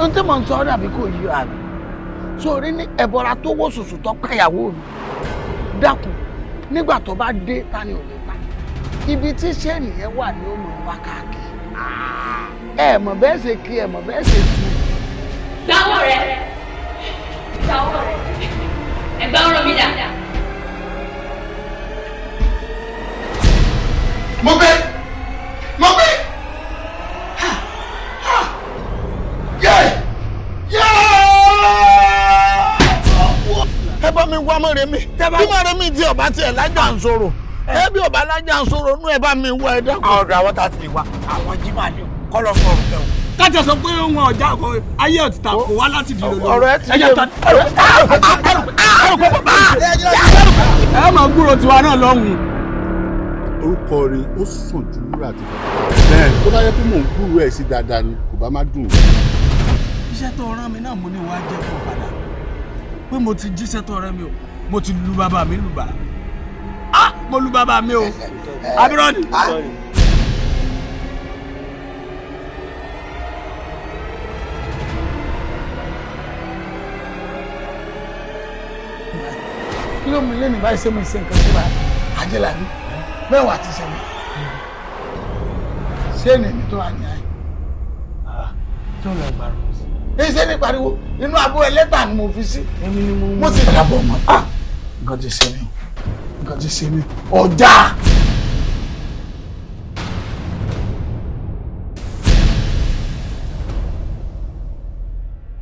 Ohun tí mò ń sọ dàbí kò yí àbí sórí ní ẹ̀bọra tó wó sùsù tó pàyàwó mi. Dákun, nígbà tó bá dé, ta ni ò lè pa? Ibi tí sẹ́ẹ̀nì yẹn wà ní ó mọ̀ wá káàkiri. Ẹ mọ̀ bẹ́ẹ̀ ṣe kí ẹ mọ̀ bẹ́ẹ̀ ṣe tu. Gbáwọ́ rẹ̀, gbáwọ́ rẹ̀, ẹ̀gbá ọ̀rọ̀ mi dà. Mo gbé, mo gbé, ha ha, yé yé! Ẹ bá mi wá Mọ́remí. Bí Mọ́remí tí ọba tiẹ̀ lájà ń sọ̀rọ̀, ẹ bí ọba lájà ń sọ̀rọ̀ nú, ẹ bá mi wá, ẹ dákun. Ọ̀dọ̀ àwọn tá a ti lè wá àwọn jí màálù kọ́ lọ fún ọ̀rùn kẹwọn. Kájọ sọ pé wọn ọjà kọ ayé ọ̀tí ta kò wá láti di lòlò. Ọ̀rọ̀ ẹ ti yé mi. Ẹ máa gbúrò tiwa náà lọ́hùn. Orúkọ rẹ̀ ó sàn ju wúrà àti fàdákà. Bẹ́ẹ̀ tó bá yẹ pé mò ń gbúrò ẹ̀ sí dáadáa ni, kò bá má dùn. Iṣẹ́ tó rán mi náà, mo ní wàá jẹ́ fún padà pé mo ti jíṣẹ́ tó rán mi o. Mo ti lu bàbá mi lù bàrà. Ah, mo lu bàbá mi o, abirọ́dì. Kí ló mú ilé mi báyìí? Ṣé mo ṣe nǹkan sí wa? Àjẹlàbí mẹ́wàá ti ṣẹlẹ̀. Ṣé ní mi tó wà ní ayé Tó lọ gbàrú sí. Ẹ ṣe ní pariwo, inú abọ́ ẹlẹ́tà ni mo fi sí. Èmi ni mo Mo sì dàbọ̀ mọ́. Ah, nǹkan ti ṣe mí o, nǹkan ti ṣe mí o, ọjà.